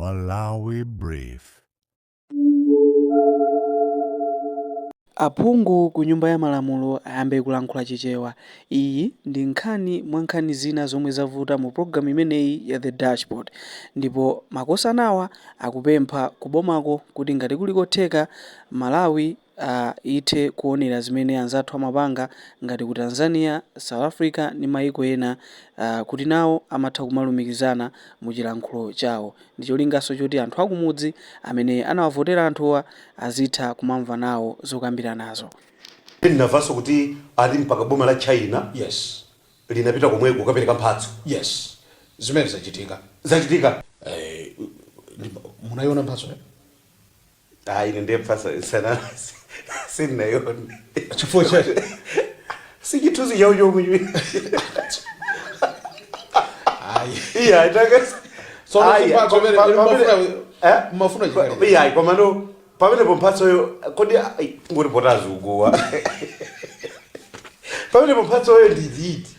Malawi Brief. Aphungu ku Nyumba ya Malamulo ayambe kulankhula Chichewa. Iyi ndi nkhani mwa nkhani zina zomwe zavuta mu program imeneyi ya The Dashboard ndipo makosanawa akupempha kubomako kuti ngati kuli kotheka Malawi ithe kuonera zimene anzathu amapanga ngati ku Tanzania, South Africa ndi maiko ena kuti nawo amatha kumalumikizana mu chilankhulo chawo ndi cholinganso choti anthu akumudzi amene anawavotera anthuwa azitha kumamva nawo zokambiranazo. Ndinamvanso kuti ati mpaka boma la China linapita komweko kukapereka mphatso. Yes, zimene zachitika. Zachitika. Munayiona mphatso, eh? Ah, ine ndiye mphatso sana sindinaione. Chifukwa cha Si chithunzi chawo chomwe chimene. Ayi. Iya, itaka. Tsono Ayi, mphatso imene eh? mumafuna chikale. Iya, komano pamenepo mphatsoyo kodi ai, ngoti potazuguwa. Pamenepo mphatsoyo ndi chiti?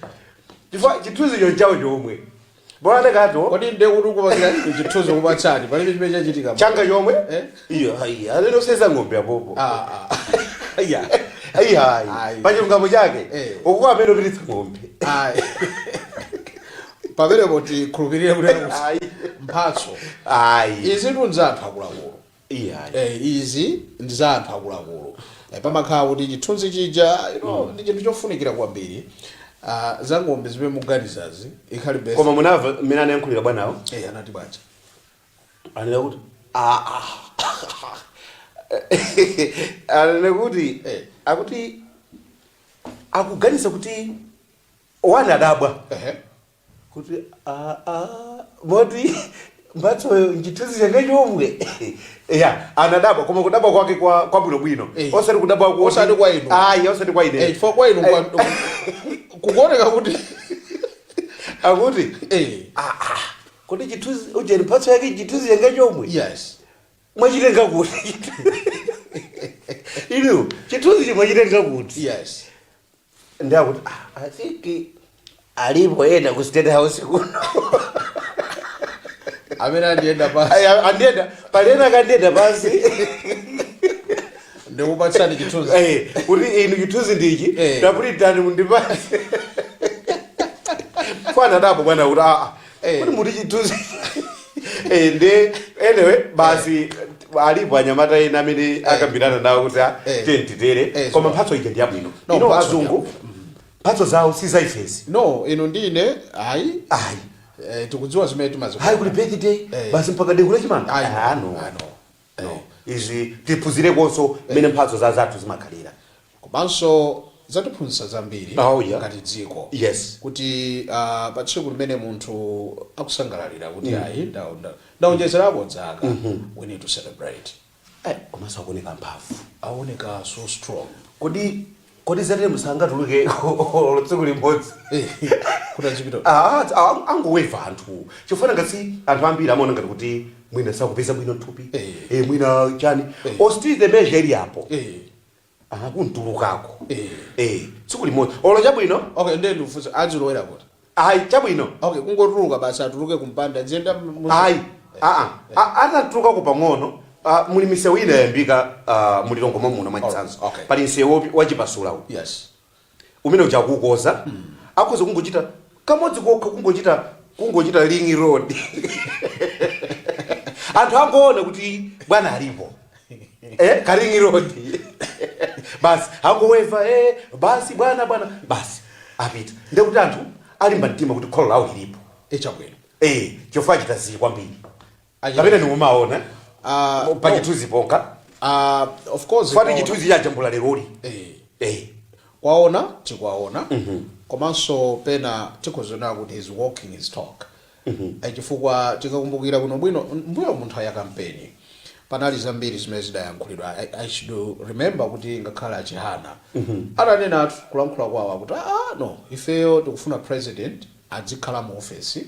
Chifukwa chithunzi chawo chomwe. Bwana kato. Kodi nde kuti ukupangira chithunzi kupatsani, palibe chimene chachitika? Changa chomwe? Eh? Iyo, ayi, alero seza ng'ombe apopo. Ah, ah. Iya. Ayi, ayi. Ayi. Pachilungamo chake. Eh. Ukuko amene upititsa ng'ombe. Ayi. Pamenepo tikhulupirire kuti Ayi. mphatso Ayi. izi ndi za anthu akuluakulu. Iya. Ayi. Izi ndi za anthu akuluakulu. Pamakhala kuti chithunzi chija ndi chinthu chofunikira kwambiri. Za ng'ombe zimene muganizazi ikhali best. Koma munamva mmene anayankhulira bwanawo? Eh, anati bwanji? Anena kuti ah ah. Anena kuti akuti akuganiza kuti wana adabwa kuti ah ah, moti mphatsoyo nchithunzi chake chomwe. Ya, anadabwa, koma kudabwa kwake kwa kwabwinobwino. Osati kudabwa kuti Osati kwa inu. Ayi, osati kwa ine. Chifukwa kwa inu kukuoneka kuti akuti ah ah, kodi chithunzi ujeni mphatso yake chithunzi chake chomwe mwachitenga kuti inu? Chithunzi mwachitenga kuti? Ndakuti ah, I think alipo ena ku State House kuno amene andiyenda pansi. Aya, andiyenda pali ena akandiyenda pansi. Ndikupatsani chithunzi. Kuti inu chithunzi ndichi, tapulitani mundipase. Fana dapo bwana kuti aa, kuti muti chithunzi. Nde anyway basi alipo anyamata ena amene akambirana nawo kuti ah, tiye titere. Koma mphatso ija ndi yabwino. No, Ino mphatso azungu mphatso zawo si zaifezi. No, inu ndine ayi. Ayi. Tikudziwa zimene timazikonda. Hayi, kuli birthday basi mpaka dengu lachimanga. Ayi. Ah, no. Ah, no. No, izi tiphunzirekonso mmene mphatso za zathu zimakhalira. Komanso zatiphunzitsa zambiri ngati dziko kuti pa tsiku limene munthu akusangalalira kuti ayi, ndaonjezerapo zaka, we need to celebrate. Komanso akuoneka mphamvu. Aoneka so strong. Kodi zatere musangatuluke tsiku limodzi? Kuti azipita? Ah, ah, angoweva anthu chifukwa ngati anthu ambiri amaona ngati kuti mwina sakupeza bwino thupi, mwina chani, austerity measure ili apo, akuntulukako tsiku limodzi olo chabwino. Okay, ndiye ndifunse, azilowera kuti? Ayi, chabwino. Okay, kungotuluka basi, atuluke kumpanda ziyenda Ayi, aa, atatulukako pang'ono, muli misewu ina yayambika mulilongo muno mwachitsanzo. Pali msewu wachipasula uwu umene uja akuukoza, akhoza kungochita kamodzi kokha, kungochita ring road, anthu angoona kuti bwana alipo, ka ring road basi, angoweva basi, bwana bwana, basi apita. Ndekuti anthu alimba mtima kuti kholo lawo lilipo. Chabwino. Chifukwa achita zii kwambiri. Achita Kapena nimumaona pa no. chithunzi ponka? Of course. Fati chithunzi chajambula leroli. Kwaona tikwaona, komanso pena tikhozona kuti he's walking his talk. Chifukwa tikakumbukira bwinobwino mbuyo mu nthawi ya kampeni panali zambiri zimene zidayankhulidwa. I should remember kuti ngakhale achihana atanenatu kulankhula kwawo akuti ah, no, ifeyo tikufuna president adzikhala mu ofesi,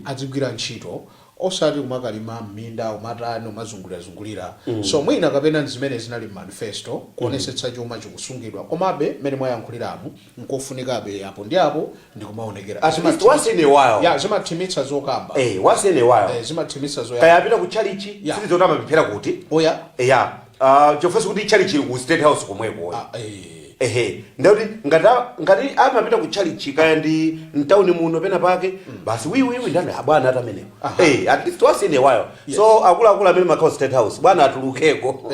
adzigwira ntchito. Osati kumakalima mminda, umatani, umazungulirazungulira. So mwina kapena zimene zinali manifesto, kuonesetsa chuma chikusungidwa, komabe mmene mwayankhuliramu nkofunikabe apo ndi apo ndikumaonekera. At least once in a while. Ya, zimathimitsa zokamba. Once in a while. Zimathimitsa zoya. Kaya apita ku chalichi, sitizoti amapemphera kuti. Oya. Ya, chifukwa kuti chalichi ku State House komweko. Ah, eh. Ehe, ndikuti ngati amapita ku chalichi, kaya ndi mtawuni muno pena pake, basi wiwiwi ndani abwana atamenewo. At least once in a while. So akuluakulu amene makhala State House, bwana atulukeko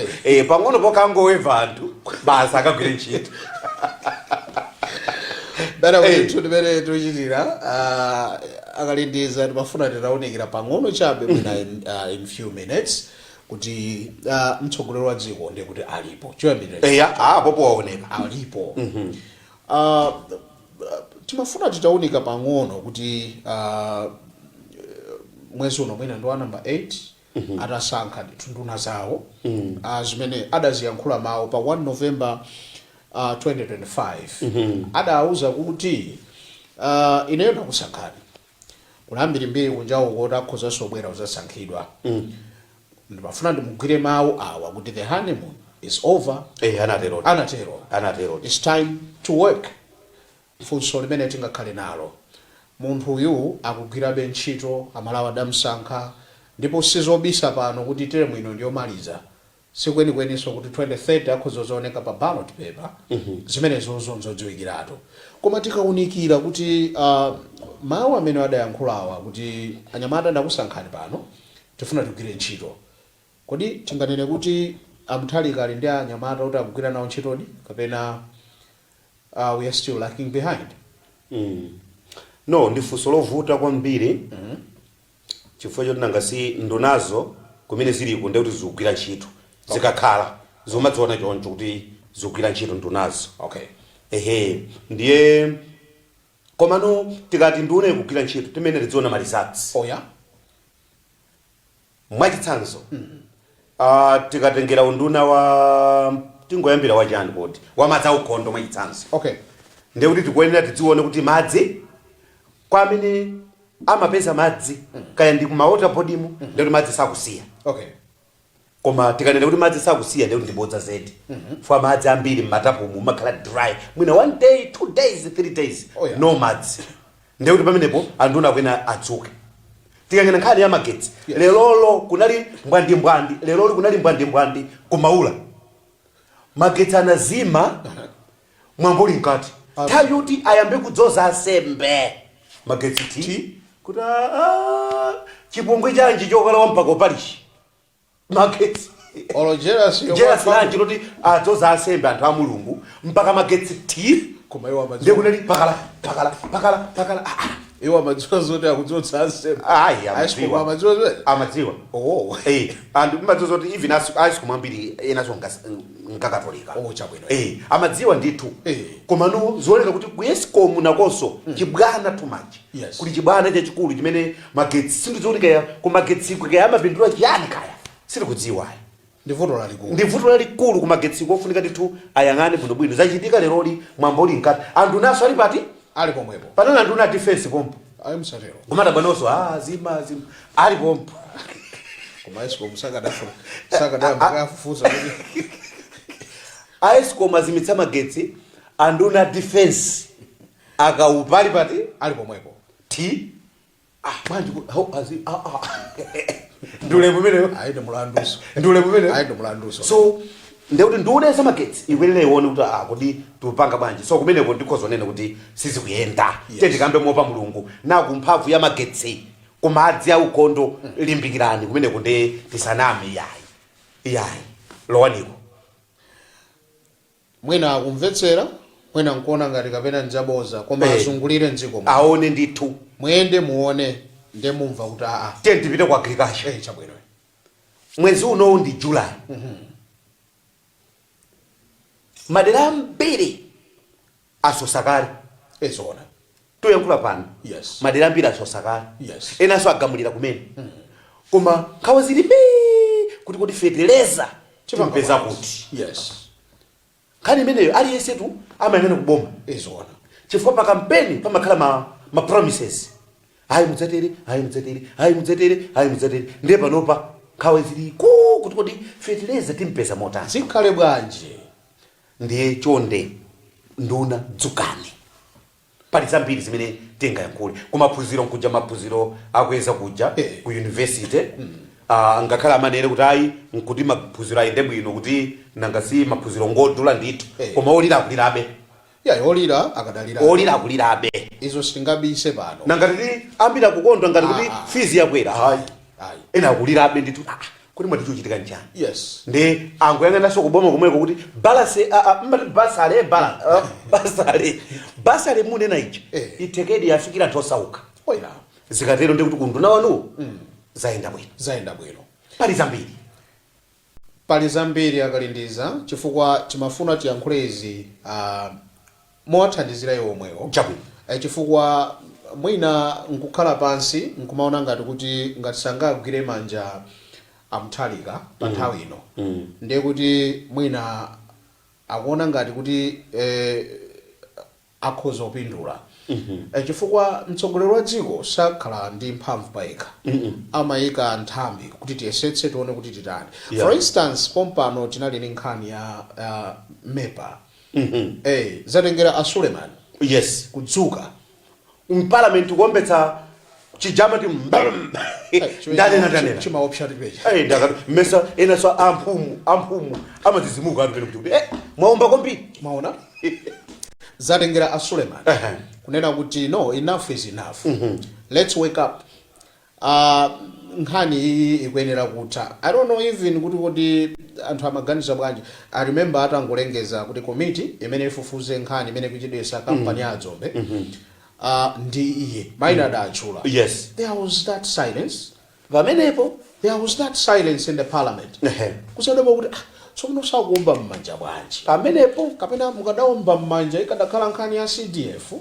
pang'ono pokangoweva anthu, basi akagwire ntchito. Bera kuti timene tikuchitira, akalindiza, timafuna titawunikira pang'ono chabe mwina in few minutes kuti mtsogoleri wa dziko ndiye kuti alipo choyambirira. Eya, apopo waoneka. Alipo. Timafuna titawunika pang'ono kuti mwezi uno mwina ndi wa namba 8 atasankha ndithu nduna zawo, zimene adaziyankhula mawu pa 1 November 2025, adawuza kuti ineyo ndakusankhani, kuna ambirimbiri kunjawo kuti akhozanso kubwera kuzasankhidwa, ndimafuna ndimugwire mawu awa kuti the honeymoon is over. Anatero. Anatero. Anatero. It's time to work. Funso limene tingakhale nalo, munthu uyu akugwirabe ntchito, Amalawi adamusankha, ndipo sizobisa pano kuti term ino ndiyomaliza. Sikwenikweninso kuti 2030 akhoza zooneka pa ballot paper, zimenezozo nzodziwikiratu. Koma tikaunikira kuti mawu amene adayankhulawa kuti anyamata ndakusankhani, pano tifuna tigwire ntchito, kodi tinganene kuti a Mutharika ali ndi anyamata kuti akugwira nawo ntchitodi, kapena we are still lacking behind? No, ndi funso lovuta kwambiri, chifukwa choti nanga si ndunazo kumene ziliko ndekuti zikugwira ntchito, zikakhala zimadziona choncho kuti zikugwira ntchito ndunazo. Ehe, ndiye komano tikati nduna ikugwira ntchito, timene tidziona ma results. Oya. Mwachitsanzo, tikatengera unduna wa, tingoyambira wachani kodi, wamadzi aukhondo mwachitsanzo, ndiye kuti tikuyenera tidzione kuti madzi kwa amene amapeza madzi, kaya ndi kuma water board mu, ndiye kuti madzi sakusiya. Koma tikanena kuti madzi sakusiya, ndiye kuti ndibodza zedi, fwa madzi ambiri mmatapumu makhala dry mwina one day, 2 days, 3 days, no madzi. Ndiye kuti pamenepo anduna akwena adzuke. Tikangena nkhani ya magetsi, lerolo kunali mbwandimbwandi, lerolo kunali mbwandimbwandi kumaula, magetsi anazima mwambo uli mkati, nthawi yoti ayambe kudzoza asembe, magetsi ti kuti chipongwe chanji chokalawa mpaka upalishi magetsi. Olo jealous. Jealous lanji loti adzoza asembe anthu a Mulungu mpaka magetsi ti? Koma iwo ndiye amadziwa. Kunali pakala pakala pakala pakala, ah, ah. Iwo amadziwa zoti akudzodza ansembe? Ayi. Ayi, Amadziwa. Amadziwa zimene? Amadziwa. Oh. Anthu madziwa zoti even aSECOM ambiri enaso nkakatolika. Oh, chabwino. Amadziwa ndithu. Komano zioneka kuti ku ESCOM nakonso chibwana too much. Kuli chibwana chachikulu chimene magetsi sindidziwa kaya kumagetsiko kaya amapindula chiyani, kaya sitikudziwa ayi. Ndi vuto lalikulu. Ndi vuto lalikulu kumagetsiko, ofunika ndithu ayang'ane bwinobwino. Zachitika leroli mwambo uli mkati, anthu naso ali pati? Ali pomwepo. Panali anthu na defense pompo. Ayi, msatero. Kumata bwanonso, ah, zima zima, ali pompo. Koma ESCOM sakadafuna sakadayamba kafufuza kuti ESCOM azimitsa magetsi, anduna defense akaupa ali pati? Ali pomwepo. Ti ah, bwanji hau, azi ah, ah. Ndule mumeneyo. Ayi, ndi mulanduso. Ndule mumeneyo. Ayi, ndi mulanduso. So ndekuti nduna za magetsi ikuyenera ione kuti ah, kuti tupanga bwanji. So kumeneko ndikhozonena kuti sizikuyenda. Tiye tikambe mopa Mulungu na kumphamvu ya magetsi, kumadzi aukhondo, limbikirani kumeneko, ndi tisaname. Iyayi, iyayi, lowaniko. Mwina akumvetsera, mwina nkuona ngati kapena njaboza, koma azungulire mdziko muno. Aone ndithu. Muyende muone, nde mumva kuti aa. Tiye tipite ku agriculture. Chabwino. Mwezi unowu ndi July, madera ambiri asosa kale. Ezona. Toyankhula pano, madera ambiri asosa kale. Enanso agamulira kumene, koma nkhawa zilibe kuti feteleza timpeza kuti? Nkhani imeneyo aliyensetu amayang'ana kuboma, Ezona. chifukwa pa kampeni pamakhala ma promises. Ayi mudzatere, ayi mudzatere, ayi mudzatere, ayi mudzatere. Ndiye panopa nkhawa zili ku kuti kodi fetereza timpeza motani? Zikhale bwanji? Ndiye chonde nduna, dzukani. Pali zambiri zimene tingayankhule. Kumaphunziro nkuja, maphunziro akweza kuja ku university. Ngakhale amanene kuti ayi, nkuti maphunziro ayende bwino, kuti nanga si maphunziro ngodula ndithu, koma olira akulirabe. Ya, olira akadalira. Olira akulirabe. Izo sitingabise pano. Nanga titi ambiri akukondwa ngati kuti fees yakwera? Ayi. Ayi. Ena akulirabe ndithu. Kuti mwati chochitika nchani? Ndi angoyang'ananso kuboma komweko kuti balance, mmati bursary, bursary munena ija ithekedi yafikira anthu osauka. Oya. Zikatero ndi kuti kunduna wanu zayenda bwino. Zayenda bwino. Pali zambiri. Pali zambiri, akalindiza, chifukwa timafuna tiyankhule izi mowathandizira iwo omwewo. Chabwino. Chifukwa mwina nkukhala pansi nkumaona ngati kuti ngati sangagwire manja amuthalika pa nthawi ino, ndiye kuti mwina akuona ngati kuti akhoza kupindula, chifukwa mtsogoleri wa dziko sakhala ndi mphamvu payekha, amayika nthambi kuti tiyesetse tione kuti titani. For instance, pompano tinali ndi nkhani ya MEPA. Zatengera a Suleiman kudzuka Mparliament kuombetsa chijama ti mbam. Ndanena, ndanena. Chimaopsa tipecha. Ndakati mesa enaso amphumu amadzidzimuka anthu pene kuti mwaomba kwambiri. Maona, zatengera a Suleiman kunena kuti no, enough is enough, let's wake up. Nkhani iyi ikuyenera kutha. I don't know even kuti anthu amaganiza bwanji. I remember atangolengeza kuti komiti imene ifufuze nkhani imene ikuchedwesa kampani ya Adzombe ndi iye, maina adatchula, there was that silence. Pamenepo. There was that silence in the parliament, kusadabwa kuti tsono sakuomba m'manja bwanji? Pamenepo. Kapena mukadaomba m'manja ikadakhala nkhani ya CDF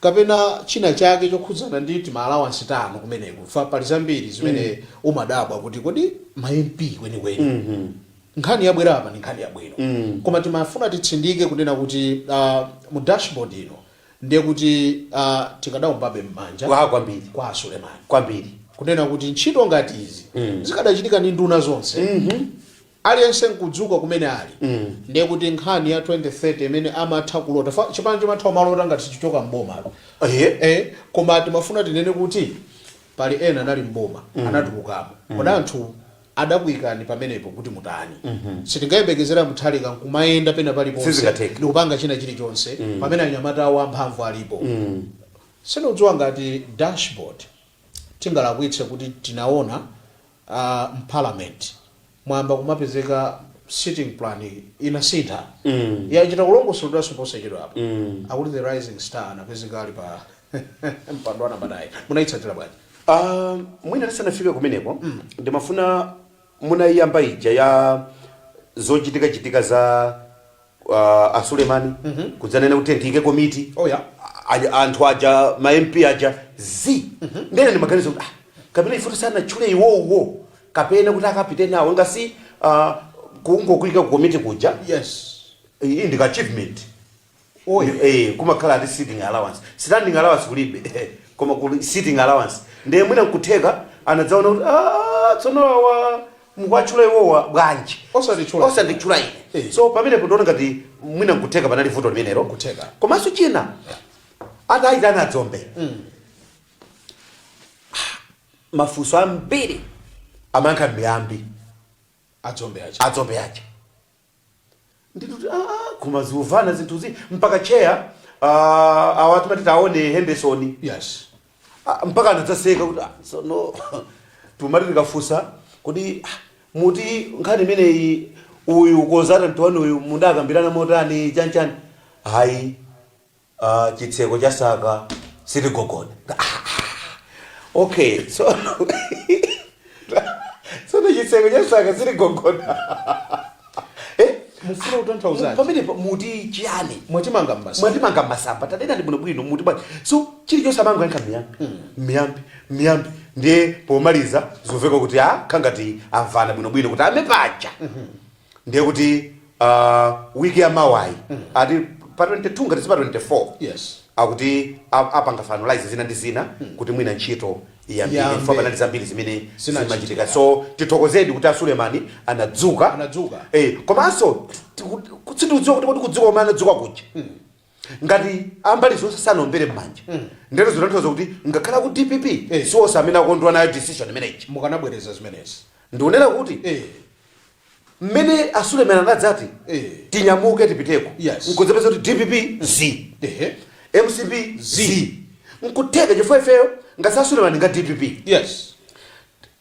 kapena china chake chokhudzana ndi tima allowance tanu kumeneku. Fa pali zambiri zimene umadabwa kuti kodi ma MP kwenikweni nkhani yabwera apa ndi nkhani yabwino. Koma timafuna titsindike kunena kuti mu dashboard ino ndiye kuti tikadaombabe m'manja Kwa kwambiri. kwa Sulemani Kwambiri. kunena kuti ntchito ngati izi zikadachitika ndi nduna zonse, aliyense nkudzuka kumene ali, ndiye kuti nkhani ya 2030 imene amatha kulota, fa chipani chimatha kumalota ngati sichichoka mbomalo. Koma timafuna tinene kuti pali ena anali mboma, anatulukamo. Kodi anthu adakuyikani pamenepo kuti mutani? Sitingayembekezera Mutharika nkumayenda pena paliponse Sizingatheke. ndikupanga china chilichonse pamene anyamata awo amphamvu alipo. Sindikudziwa ngati dashboard tingalakwitse kuti tinaona mparliament mwamba kumapezeka sitting plan inasintha, yachita kulongosoledwanso posachedwa apo, akuti the rising star anapezeka ali pa mpando wa namba 9. Munayitsatira bwanji? Mwina tisanafike kumeneko, ndimafuna munayiyamba ija ya zochitikachitika za Asulemani kudzanena kuti ndiyike komiti. Oh, yeah. Anthu aja, ma MP aja zi ndene ndimaganiza kuti kapena ife tisanatchule iwowo kapena kuti akapite nawo ngasi kungokuika ku komiti kuja, iyi ndi achievement. Oh, yeah. Kumakhala ati sitting allowance, standing allowance kulibe, koma kuli sitting allowance. Ndiye mwina nkutheka anadzaona kuti tsono awa mukuwatchula iwowa bwanji? Osatitchula. Osanditchula ine. So pamenepo ndiona ngati mwina nkutheka panali vuto limenelo. Nkutheka. Komanso china, atayitana Adzombe, mafunso ambiri amayankha miyambi. Adzombe aja? Adzombe aja. Ndituti koma ziuvana zinthuzi mpaka chair awa timati taone Henderson mpaka anadzaseka kuti tsono tumati tikafunsa kuti muti nkhani imeneyi uyu consultant wanu uyu mudakambirana motani, chanchani? Hayi, chitseko cha saka sitigogoda. Okay, tsono chitseko cha saka sitigogoda, eh? Mufuna kutanthauzanji? Pamenepo muti chiyani? Mwatimanga m'masamba. Mwatimanga m'masamba, tanena ndi bwinobwino, muti bwanji? So chilichonse amangoyankha miyambi, miyambi, miyambi. Ndiye pomaliza zimveka kuti khangati amvana bwinobwino kuti ame paja. Ndiye kuti wiki ya mawayi, ati pa 22 ngati si pa 24, Akuti apanga finalize zina ndi zina kuti mwina ntchito iyambike. Iyambe. Chifukwa panali zambiri zimene zinachitika. Zimachitika. So tithokozedi kuti a Sulemani anadzuka. Anadzuka. Komanso sindikudziwa kuti kodi kudzuka kumene anadzuka kuja, ngati ambali zonse sanaombere m'manja, ndero zikutanthauza kuti ngakhala ku DPP siwonse amene akondwa nayo decision imeneyi. Mukanabwereza zimenezi. Ndikunena kuti mmene a Sulemani anadzati tinyamuke tipiteko, nkudzapeza kuti DPP z, MCP z, nkutheka chifukwa ifeyo ngati a Sulemani nga DPP,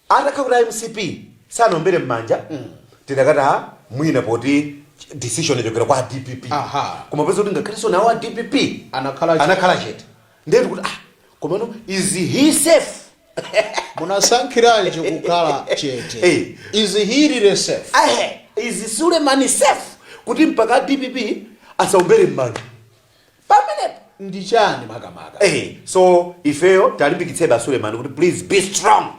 atakhala kuti a MCP sanaombere m'manja, tidakati a mwina poti decision ichokera kwa DPP. Koma peza kuti ngakhalenso nawo a DPP anakhala chete. Anakhala chete. Ndiye kuti ah, komano is he safe? Munasankhiranji kukhala chete? Is he really safe? Ahe, is Sulemani safe kuti mpaka a DPP asaombere m'manja pamenepo? Ndi chani makamaka? So ifeyo talimbikitsebe a Sulemani kuti please be strong.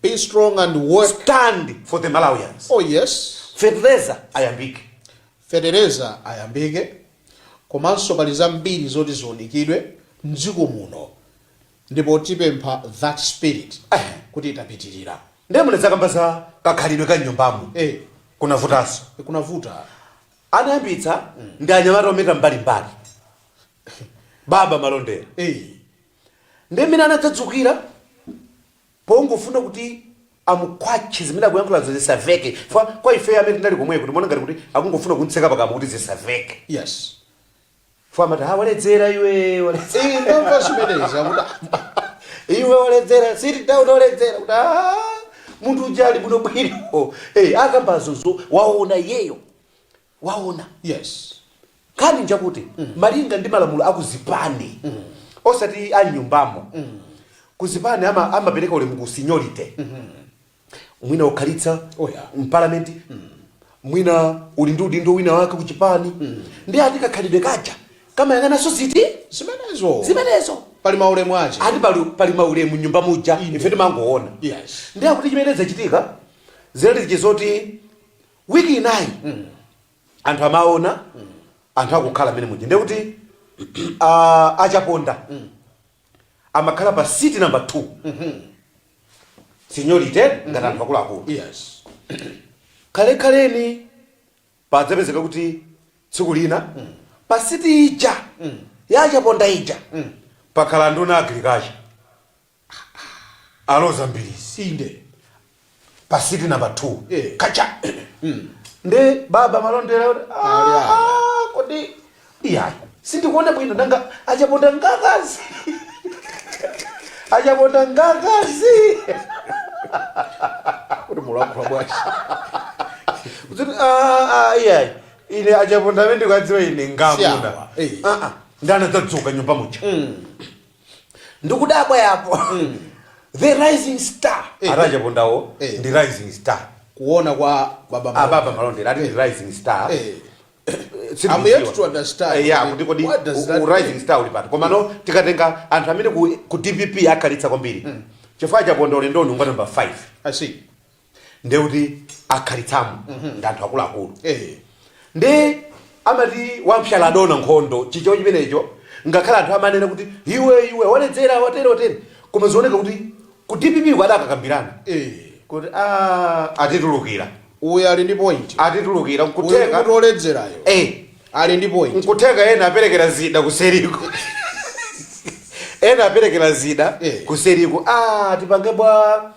Be strong and work. Stand for the Malawians. Oh yes. Fetereza ayambike. Fetereza ayambike, komanso pali zambiri zoti ziunikidwe mdziko muno, ndipo tipempha that spirit kuti itapitirira. Ndiye munadzakamba za kakhalidwe ka nyumbamo. Kunavutanso. Kunavuta. Anayambitsa ndi anyamata ometa mbalimbali, Baba Malondera. Ndi mmene anadzadzukira pongofuna kuti amukhwatche, zimene akuyankhulazo zisaveke. Fa kwa ife amene tinali komweko timaona ngati kuti akungofuna kuntseka pakamwa kuti zisaveke. Fa amati, "Ah, waledzera iwe, waledzera." Ndamva zimenezi akuti "Iwe waledzera, sit down, waledzera." Kuti ah, munthu uja ali bwinobwino. Akambazozo waona iyeyo, waona. Nkhani njakuti malinga ndi malamulo akuzipani, osati anyumbamo, kuzipani amapereka ulemu ku seniority. Mwina ukhalitsa mparliament, mwina uli ndi udindo wina wake kuchipani, ndi ati kakhalidwe kaja kamayang'ananso ziti? Zimenezo. Zimenezo. Pali maulemu ache. Ati pali maulemu nyumba muja, ife timangoona. Ndi akuti chimene zachitika zinali zoti wiki inayi anthu amaona anthu akukhala amene muja, ndekuti achaponda amakhala pa seat number 2, seniority ngati anthu akuluakulu. Kalekhaleni padzapezeka kuti tsiku lina pa seat ija yachaponda ija pakhala nduna agriculture a Roza Mbilizi. Pa seat number 2. Kacha nde Baba Malondera kuti, Ali aya. "Ah, kodi iyayi, sindikuona bwino, nanga achaponda ngakazi, achaponda ngakazi?" Kuti mulankhula bwanji? Kuti ah, ah, iyayi, ine achaponda amene ndikudziwa ine ngamuna. Siyawa. Ah, ah. Ndanadzadzuka nyumba muja ndikudabwa yapo, the rising star. Ati achapondawo ndi rising star. Kuona kwa Baba. Ababa Malondera ati ndi rising star. I'm yet to understand. Yeah, kuti kodi What does that u rising star uli pati? Komano tikatenga anthu amene ku DPP akhalitsa kwambiri, chifukwa chaponda ulendo unga number 5. I see. Ndekuti akhalitsamo ndi anthu akuluakulu. Ndi amati wampsala adona nkhondo chicho chimenecho, ngakhale anthu amanena kuti iwe, iwe waledzera, watere watere, koma zioneka kuti ku DPP kwadakakambirana kuti ah, atitulukira. Uyu ali ndi point. Atitulukira. Uyu nkutheka kuti oledzerayo ali ndi point. Nkutheka ena aperekera zida kuseriko, ena aperekera zida kuseriko. Ah, tipange bwa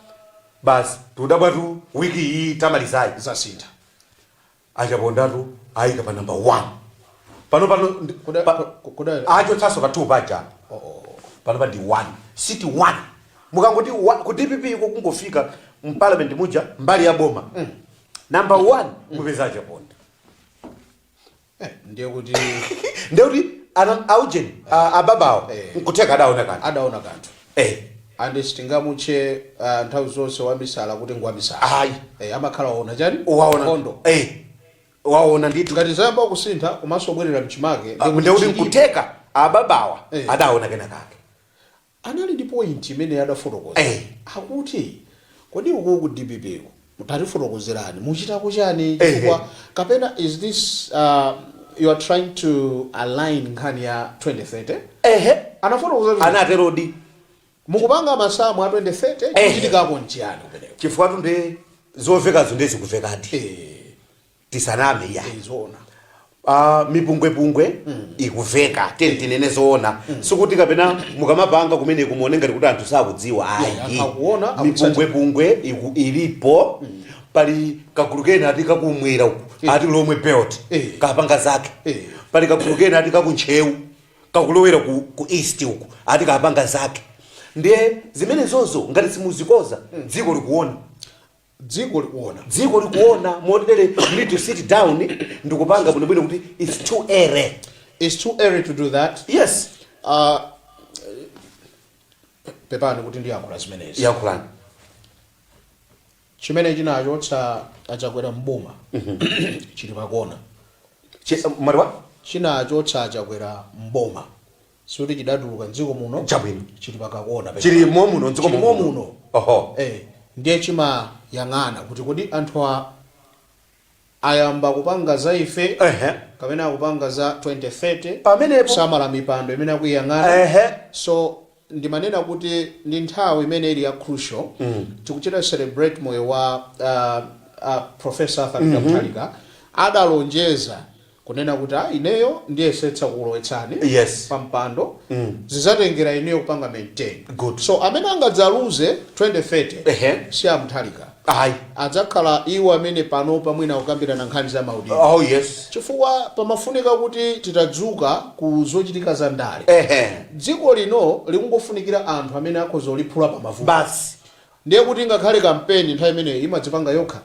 basi, tudabwatu wiki iyi tamalizayi zasintha. Achapondatu ayika pa number 1 pano pano achotsanso pa 2 paja. Pano pa ndi 1, seat 1. Mukangoti ku DPP iko kungofika mparliament muja mbali ya boma, number 1 mupeza achaponda. Ndiye kuti Ndekuti aujeni ababawo nkutheka adaona kanthu. Adaona kanthu. And sitingamutche nthawi zonse wamisala kuti ngwamisala. Ayi. Amakhala waona chani? Waona. Nkhondo. Waona ndithu. Ngati zayamba kusintha komanso kubwerera mchimake, ndekuti chilipo. Nkutheka ababawa adaona kena kake. Anali ndi point imene adafotokoza. Akuti kodi uku ku DPP ku tatifotokozerani muchitako chani? Chifukwa kapena is this You are trying to align nkhani ya 2030. Ehe. Anafotokoza kuti Anaterodi. mukupanga masamu a 2030, chikuchitikako nchiyani kumeneko? Chifukwa tunde zovekazo ndezikuvekadi. Tisaname ya. Zoona. Mipungwepungwe ikuveka, tinene zoona. Sikuti kapena mukamapanga kumene kumuone ngati kuti anthu sakudziwa, ayi. Anthu akuona, akutsatira. Mipungwepungwe ilipo. Pali kagulu kena ati kakumwera uku, ati Lomwe Belt, kapanga zake. Pali kagulu kena ati kakuntcheu, kakulowera ku east uku, ati kapanga zake. Ndiye zimene zozo ngati simuzikoza, dziko likuona. Dziko likuona. Dziko likuona. Motere you need to sit down ndikupanga bwinobwino kuti it's too early. It's too early to do that. Yes. Pepani kuti ndiyankhula zimenezi. Yankhulani. Chimene chinachotsa Achakwera mboma chili pakona. Mariwa? Chinachotsa Achakwera mboma sikuti chidatuluka mdziko muno. Chabwino. Chili pakakona. Chili momuno mdziko. Chili momuno. Oho. Ndiye chimayang'ana kuti kodi anthu ayamba kupanga za ife kapena akupanga za 2030? Pamenepo. Samala mipando imene akuyang'ana. So ndimanena kuti ndi nthawi imene ili ya crucial. Tikuchita celebrate moyo wa Professor Arthur Peter Mutharika. Adalonjeza kunena kuti, "Ah, ineyo ndiyesetsa kukulowetsani pa mpando, zizatengera ineyo kupanga maintain." Good. So amene angadzaluze 2030 si a Mutharika. Ayi. Adzakhala iwo amene panopa mwina kukambirana nkhani za maudindo. Oh yes. Chifukwa pamafunika kuti titadzuka ku zochitika za ndale, dziko lino likungofunikira anthu amene akhoza kuliphula pa mavuto. Basi. Ndiye kuti ngakhale kampeni nthawi imeneyo imadzipanga yokha.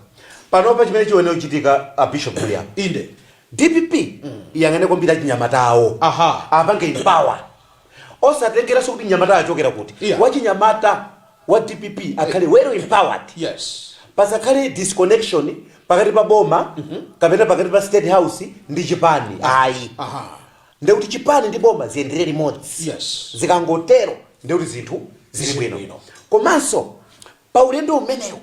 Panopa chimene chiwene kuchitika, a Bishop William, Inde. DPP iyang'ane kwambiri achinyamatawo. Apange empower, osatengeranso kuti mnyamata achokera kuti. Wachinyamata wa DPP akhale well empowered. Pasakhale disconnection pakati pa boma kapena pakati pa State House ndi chipani, ayi. Ndekuti chipani ndi boma ziyendere limodzi. Zikangotero ndekuti zinthu zili Zili bwino. Bwino. Komanso pa ulendo umenewu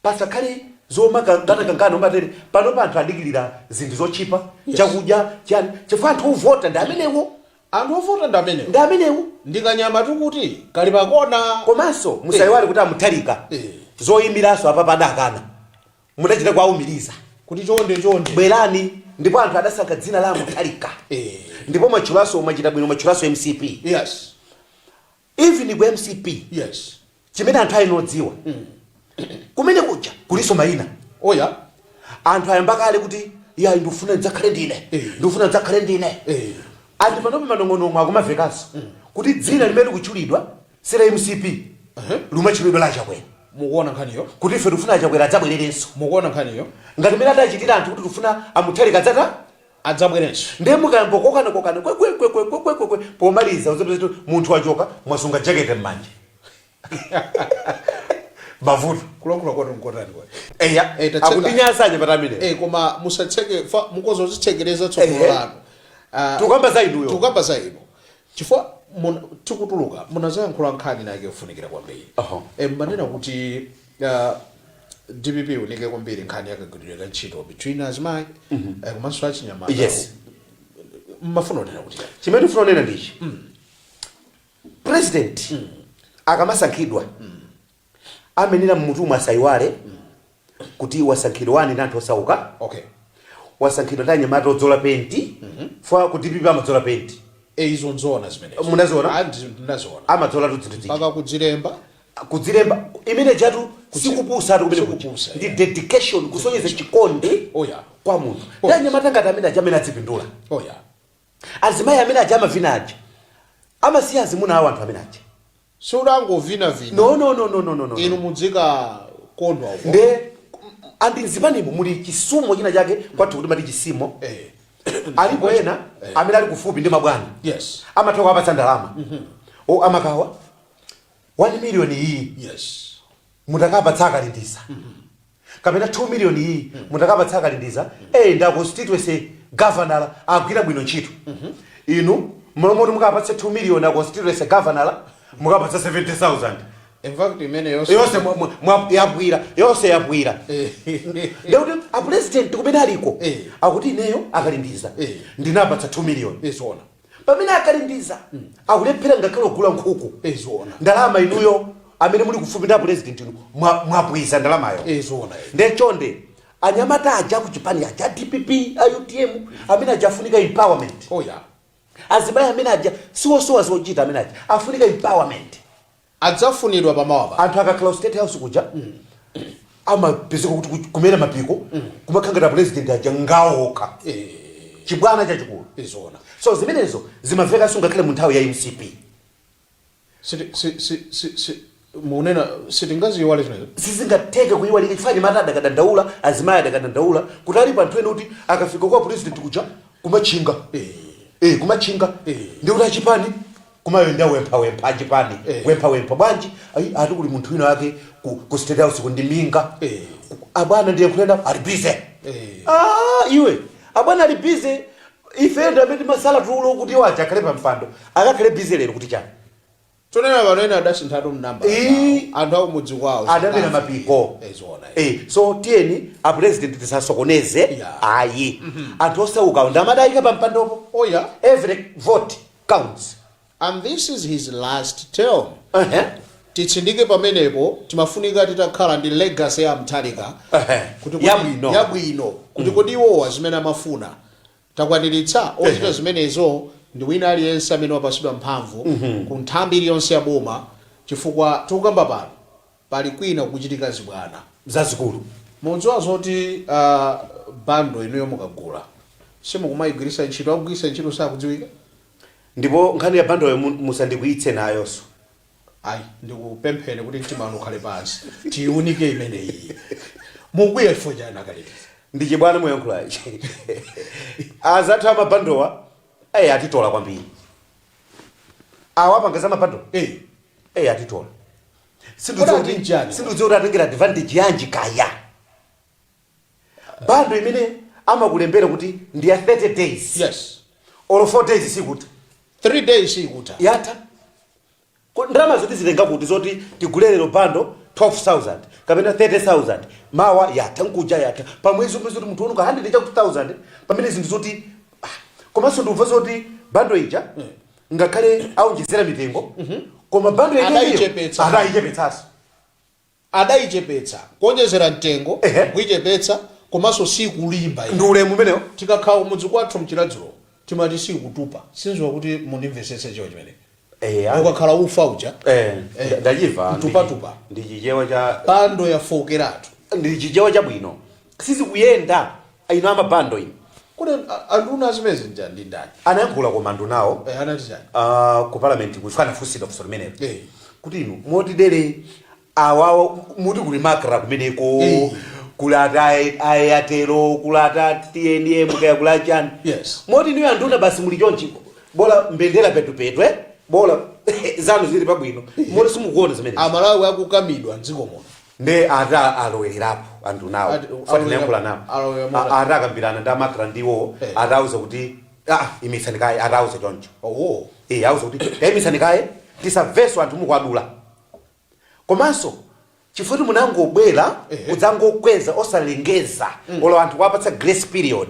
pasakhale zomakangana umatere. Pano pa anthu adikirira zinthu zochipa, chakudya chani, chifukwa anthu ovota ndi amenewo. Anthu ovota ndi amenewo. Ndi amenewo. Ndi kanyama tikuti kali pakona. Komanso musayiwale kuti a Mutharika zoyimiranso apa padakana mudachita kuawumiriza kuti chonde chonde bwerani, ndipo anthu adasankha dzina la Mutharika. Ndipo mwatchulanso, mwachita bwino, mwatchulanso MCP. Even ku MCP, chimene anthu ayinodziwa, kumene kuja kuliso mayina. Oya. Anthu ayamba kale kuti, "Ya, ndikufuna ndidzakhale ndine, ndikufuna ndidzakhale ndine." Anthu panopa manong'onong'o akumavekanso kuti dzina limene likutchulidwa si la MCP, limatchulidwa la Chakwera. Mukuona nkhaniyo? Kuti ife tikufuna Chakwera adzabwererenso. Mukuona nkhaniyo? Ngati mmene adachitira anthu kuti tikufuna a Mutharika adzata Adzabwerenso. Ndiye mukayambokokana kokana kwekwekwekwekwekwe, pomaliza uzapeza kuti munthu wachoka, mwasunga jakete m'manja, mavuto. Kulankhula kwanu nkotani kwani? Eya. Tatseka. Akundinyasanye patamene. Koma musatseke mukoza kuzitsekereza tsogolo lanu. Tikukamba za inuyo. Tikukamba za inu chifukwa tikutuluka munazayankhula nkhani nake yofunikira kwambiri. Mmanena kuti DPP unike kwambiri nkhani yakagwiridwe ka ntchito between azimayi komanso achinyamata. Mmafuna kunena kuti yani? Chimene ndifuna kunena ndichi: president akamasankhidwa, amenera mmutumu asayiwale kuti wasankhidwa wani ndi anthu osauka, wasankhidwa ndi anyamata odzola penti, fa ku DPP amadzola penti. Izo nzoona zimenezo. Munaziona? Ah, ndinaziona. Amadzola tu zinthu zija. Mpaka kudzilemba. Kudzilemba imene jatu sikupusatu kumene kuja. Sikupusa, Ndi yeah. dedication, kusonyeza chikondi kwa munthu. Ndi anyamata ngati amene aja amene adzipindula. Azimayi amene aja amavina aja amasiya azimuna awo, anthu amene aja. Siudangovinavina. No, no, no, no, no, no, no. Inu mudzika kondwa uko. Nde andi mzipanimo muli chisumo china chake, kwathu kuti mati chisimo. Alipo ena amene ali kufupi ndi mabwana, amatha kuwapatsa ndalama o amakawa 1 million iyi, mutakapatsa akalindiza, kapena 2 million iyi mutakapatsa akalindiza, nda constituency governor agwira bwino ntchito. Inu mmalo moti mukapatse 2 million a constituency governor, mukapatsa 70,000. In fact, imene yonse Yonse yapwira, yonse yapwira. Ndekuti a president kumene aliko akuti ineyo akalindiza ndinapatsa 2 million. Izona. Pamene akalindiza akulephera ngakhale kugula nkhuku. Izona. Ndalama inuyo amene muli kufupi ndi a president inu mwabwiza ndalamayo. Izona. Nde chonde, anyamata aja kuchipani aja, DPP, a UTM, amene aja afunika empowerment. Oh yeah. Azimayi amene aja siwosowa zochita, amene aja afunika empowerment. Adzafunidwa pamawa. Anthu akakhala ku State House kuja amapezeka kuti kumera mapiko, kumakhala president aja ngawoka chibwana chachikulu. Izona. So zimenezo zimamvekanso ngakhale mu nthawi ya MCP. Siti si si si si munena sitingaziyiwale zimenezo. Sizingatheke kuyiwalika chifukwa anyamata adakadandaula, azimayi adakadandaula kuti alipo anthu ena kuti akafika kwa president kuja kumatchinga, kumatchinga. Ndikuti achipani kumayenda wemphawempha, achipani wemphawempha bwanji? Ayi, ati kuli munthu wina ake ku State House kundiminga. Abwana, ndiye kulenda ali busy. Ah, iwe, abwana ali busy, ife ndi amene timasala tulo kuti iwo aja akhale pa mpando, akakhale busy lero kuti chani? Tonena pano ena adasinthatu mnamba. Anthu akumudzi kwawo Adamera mapiko. Izona. So tiyeni a president tisasokoneze. Ayi, anthu osauka ndi amadayika pa mpandopo. Oh yeah. Every vote counts. And this is his last term. Titsindike pamenepo, timafunika titakhala ndi legacy ya Mutharika kuti Yabwino. Yabwino, kuti kodi iwowa zimene amafuna takwaniritsa? Ochita zimenezo ndi wina aliyense amene wapasidwa mphamvu ku nthambi iliyonse ya boma, chifukwa tikukamba pano pali kwina kuchitika zibwana zazikulu. Mudziwa zoti bundle inuyo mukagula simukumayigwiritsa ntchito, akugwiritsa ntchito sakudziwika. Ndipo nkhani ya bundle yo musandikwiyitse nayonso. Ayi, ndikupempheni kuti mtima wanu ukhale pansi, tiyiunike imeneyi. Mukwiya chifukwa chani, akalitiza? Ndi chibwana muyankhulachi. Azathu ama bundle wa eyi atitola kwambiri, awa apanga za ma bundle. Eyi, atitola. Kodi ati nchani? Sindidziwa kuti atengera advantage yanji kaya. Bundle imene amakulembera kuti ndi ya 30 days or 4 days sikuti 3 days ikuta. Yatha. Ndalama zoti zitenga kuti zoti tigule lero bundle 12,000 kapena 30,000, mawa yatha, nkuja yatha, pamwezi umwe zoti munthu wonuka 100 chakuti 1000, pamene zinthu zoti komanso ndimva zoti bundle ija ngakhale aonjezera mitengo, koma bundle yenyeyo Adayichepetsa. Adayichepetsanso. Adayichepetsa, kuonjezera mtengo, kuyichepetsa, komanso sikulimba. Ndi ulemu umenewo. Tikakhala kumudzi kwathu mchiladzulo timati sikutupa. Sinziwa kuti mundimvesetse chiwo chimene ukakhala ufa uja. Ndachimva. Mtupatupa. Ndi chichewa cha Bundle yafokeratu. Ndi chichewa chabwino. Sizikuyenda ino ama bundle ino. Kuti anduna zimezi ndi ndani? Anayankhula koma andunawo. Anati chani? Ku parliament kuchifukwa anafunsidwa funso limenelo kuti inu motidere awawo muti kuli MACRA kumeneko, kuli ata Airtel, kuli ata TNM, kaya kuli achani, moti inuyo anduna basi muli chonchi, bola mbendera petupetwe, bola zanu zili pabwino, moti simukuona zimene Amalawi akukamidwa mdziko muno. Nde ata alowererapo andunawo. Fatinayankhula nawo. Alowera mota. Ata akambirana ndi a MACRA ndiwo atauza kuti, ah, imisani kaye, atauza choncho. Auza kuti tayimisani kaye, tisamvenso anthu mukwadula, komanso chifukwa kuti munangobwera kudzangokweza osalengeza, olo anthu kuwapatsa grace period,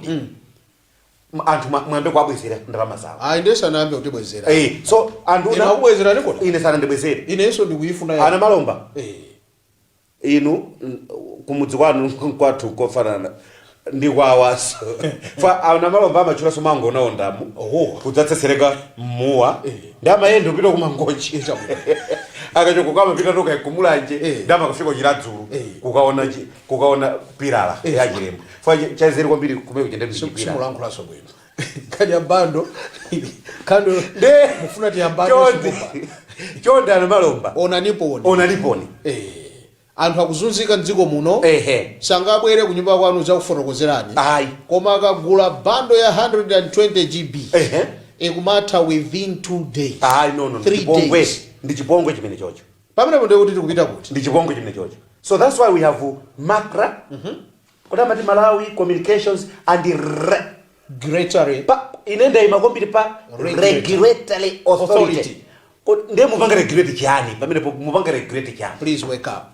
anthu mwambe kuwabwezera ndalama zawo. Ayi, ndiye sanayambe kutibwezera. So anthu Ine akubwezerani kodi? Ine sanandibwezere. Inenso ndikuyifuna ya. Ana Malomba, inu kumudzi kwanu kwathu kofanana ndi kwawaso fa ana Malomba amatchulanso mangonaondamu kudzatsetsereka mmuwa ndi amayenda upita kumangochi. Chabwino. Akachoka kamapita toka kumulanje ndi amakafika Chiradzulu kukaona pilala ya Chilembwe fa chazeri kwambiri kumene kuchende Simulankhulaso bwino nkhani ya bundle khando. Nde Mufuna tiyambane? Chonde, chonde, ana Malomba, Onaniponi. Onaniponi. Anthu akuzunzika mdziko muno. Sangabwere kunyumba kwanu zakufotokozerani. Ayi. Koma akagula bundle ya 120 GB ikumatha within 2 days. Ayi, no. 3 Chipongwe. days. Ndi chipongwe chimene chocho. Pamenepo ndiye kuti tikupita kuti? Ndi chipongwe chimene chocho. So that's why we have MACRA, kuti amati Malawi Communications and Regulatory pa ine ndayima kwambiri pa Regulatory. Regulatory Authority. Authority. Ndiye mupanga regulate chani pamenepo? Mupanga regulate chani? Please wake up.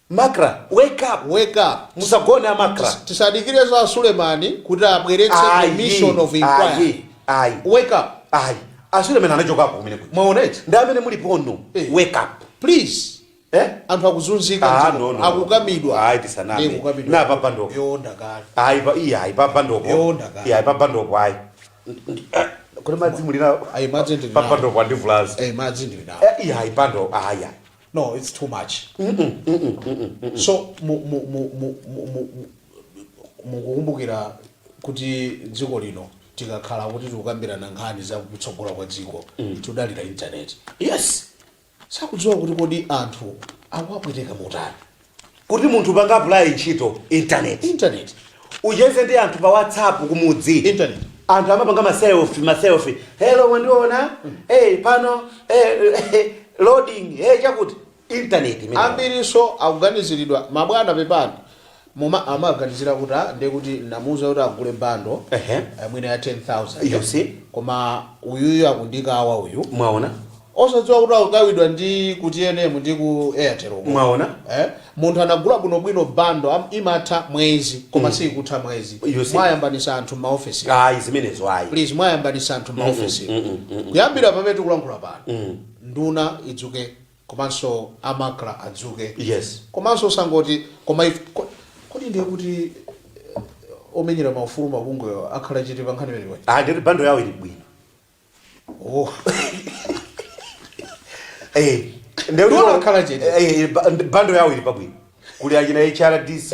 MACRA, wake up. Wake up. Musagone a MACRA. Tisadikire za Sulemani kuti abweretse commission of inquiry. Ayi, ayi. Wake up. Ayi, aSulemani anachokapo kumene kuja. Mwaonetsa. Ndi amene muli pono. Wake up. Please. Eh? Anthu akuzunzika Ah, mdziko. no, no. Akukamidwa. Ayi, tisaname. Ndiye kukamidwa. Na pabandopo. Yonda kale. Ayi, pa iya, ayi, pabandopo. Yonda kale. Iya, ayi, pabandopo, ayi. Kodi madzi mulina? Ayi, madzi ndili nawo. Pabandopo andivulazi. Eh, madzi ndili nawo. Eh, iya, ayi, bando, ayi, ayi. No, it's too much. So mukukumbukira kuti dziko lino tikakhala kuti tikukambirana nkhani za kutsogola kwa dziko, tidalira internet. Yes. Sakudziwa kuti kodi anthu akuwapweteka motani. Kuti munthu upanga apply ntchito, internet. Internet. Ucheze ndi anthu pa WhatsApp kumudzi. Internet. Anthu amapanga ma selfie, ma selfie, "Hello, mwandiona? Hey, pano, hey, hey, loading, hey, chakuti." Internet imene. Ambiriso akuganiziridwa, mabwana, pepani, muma amaganizira kuti, ah, ndiye kuti namuuza kuti agule bundle mwina ya 10,000. You see? Koma uyuyu akundikawa uyu. Mwaona. Osadziwa kuti akukawidwa ndi ku TNM ndi ku Airtel uko. Mwaona. Eh? Munthu anagula bwinobwino bundle, imatha mwezi, koma sikutha mwezi. You see? Mwayambanisa anthu m'maofesi. Ayi, zimenezo ayi. Please, mwayambanisa anthu m'maofesi. Kuyambira pamene tikulankhula pano, nduna idzuke, komanso a MACRA adzuke. Komanso usangoti koma kodi ndiye kuti omenyera maufulu, mabungweyo akhala chete pa nkhani imeneyi? Ah, nditi bundle yawo ili bwino. Oh. Eh, Ndona akhala chete. Eh, bundle yawo ili pabwino. Kuli achina HRDC,